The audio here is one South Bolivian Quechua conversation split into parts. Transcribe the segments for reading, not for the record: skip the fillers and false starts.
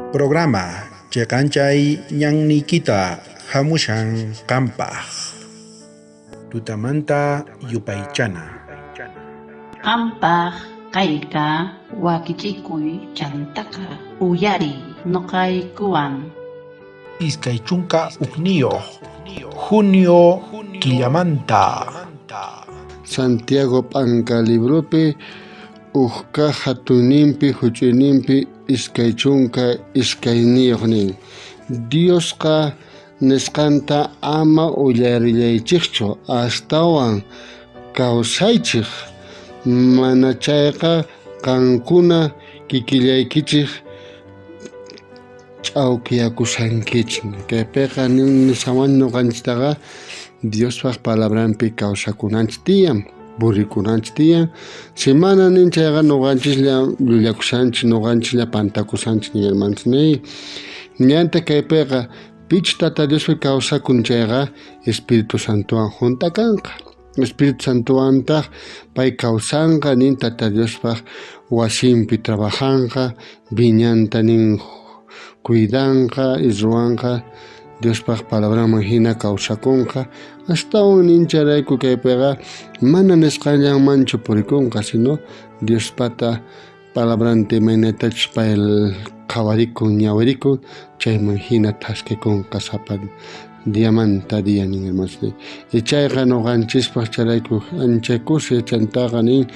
Programa cheqanchay ñanniykita hamushan qampaq. Tutamanta yupaychana. Qampaq kayqa wakichikuy chantaqa uyariy noqaykuwan. 21 junio killamanta. Santiago p'anka libropi uj kaj jatunninpi juch'uyninpi 22 nin: Diosqa nisqanta ama uyarillaychejchu, astawan kawsaychej, mana chayqa qankuna kikillaykichej ch'awkiyakushankichej. Kaypeqa nishawan noqanchejtaqa Diospaj palabranpi kawsakunanchej tiyan, purikunanchej tiyan. Si mana nin chayqa noqanchejlla llullakushanchej, noqanchejlla pantakushanchej nin hermanos. Ñanta kaypeqa pichus Tata Diospi kawsakun chayqa Espíritu Santowan junt'a kanqa. Espíritu Santowantaj pay kawsanqa nin Tata Diospaj wasinpi trabajanqa, viñanta nin cuidanqa y ruwanqa, Diospaj palabranman jina kawsakunqa. Astawan nin chayrayku kaypeqa mana nisqallanmanchu purikunqa, sino Diospata palabranta imaynatachus pay qhawarikun, ñawirikun, chayman jina thaskikunqa sapa diamanta día nin hermanos. Y chayqa noqanchispaj chayrayku ancha kusi chantaqa nin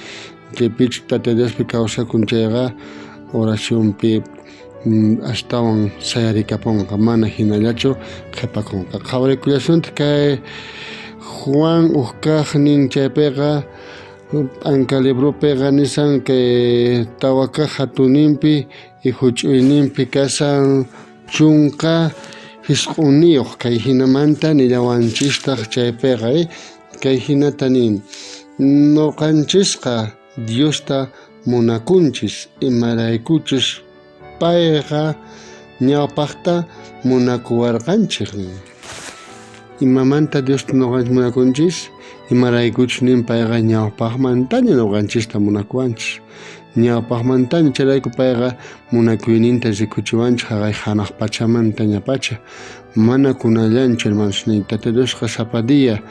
chay pichus Tata Diospi kawsakun chayqa oracionpi astawan sayarikaponqa, mana jinallachu qhepakonqa. Qhawarikullasuntaj kay Juan uj kaj nin chaypeqa p'anka libropeqa nisan kay tawa kaj jatunninpi y juch'uyninpi kashan 19 kay jinamanta nillawanchistaj chaypeqa kay jinata nin: noqanchisqa Diosta munakunchis, imaraykuchus payqa ñawpajta munakuwarqanchej. Imamanta Diosta noqanchis munakunchis? Imaraykuchus nin payqa ñawpajmantaña noqanchista munakuwanchis. Ñawpajmantaña chayrayku payqa munakuyninta rikuchiwanchis jaqay janaj pachamantaña pacha. Mana kunallanchu hermanos nin Tata Diosqa sapa día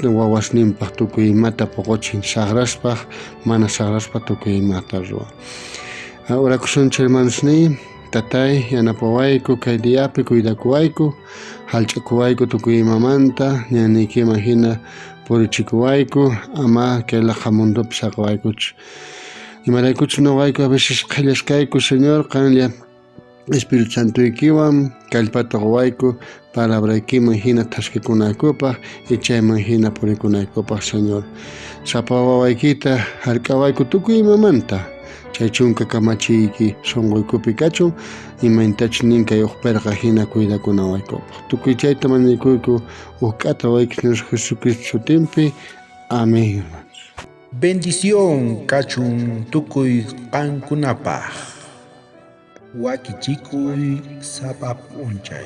wawasninpaj tukuy imata poqochin, sajraspaj mana sajraspa tukuy imata ruwan. Orakusunchej hermanos nin: Tatay, yanapawayku kay diapi, cuidakuwayku, jallch'akuwayku tukuy imamanta, ñanniykiman jina purichikuwayku, ama kay laqa mundopi saqewaykuchu. Imaraykuchus noqayku a veces qhellas kayku, Señor, qanlla Espíritu Santoykiwan kallpata qowayku palabraykiman jina thaskikunaykupaj y chayman jina purikunaykupaj, Señor. Sapa wawaykita jark'awayku tukuy imamanta, chay 10 kamachiyki sonqoykupi kachun, imaynatachus nin kay uj perqa jina cuidakunawaykupaj. Tukuy chayta mañakuyku uj k'ata wawayki Señor Jesucristo sutinpi. Amén. Bendición kachun tukuy qankunapaj. Wakichikuy sapa p'unchay.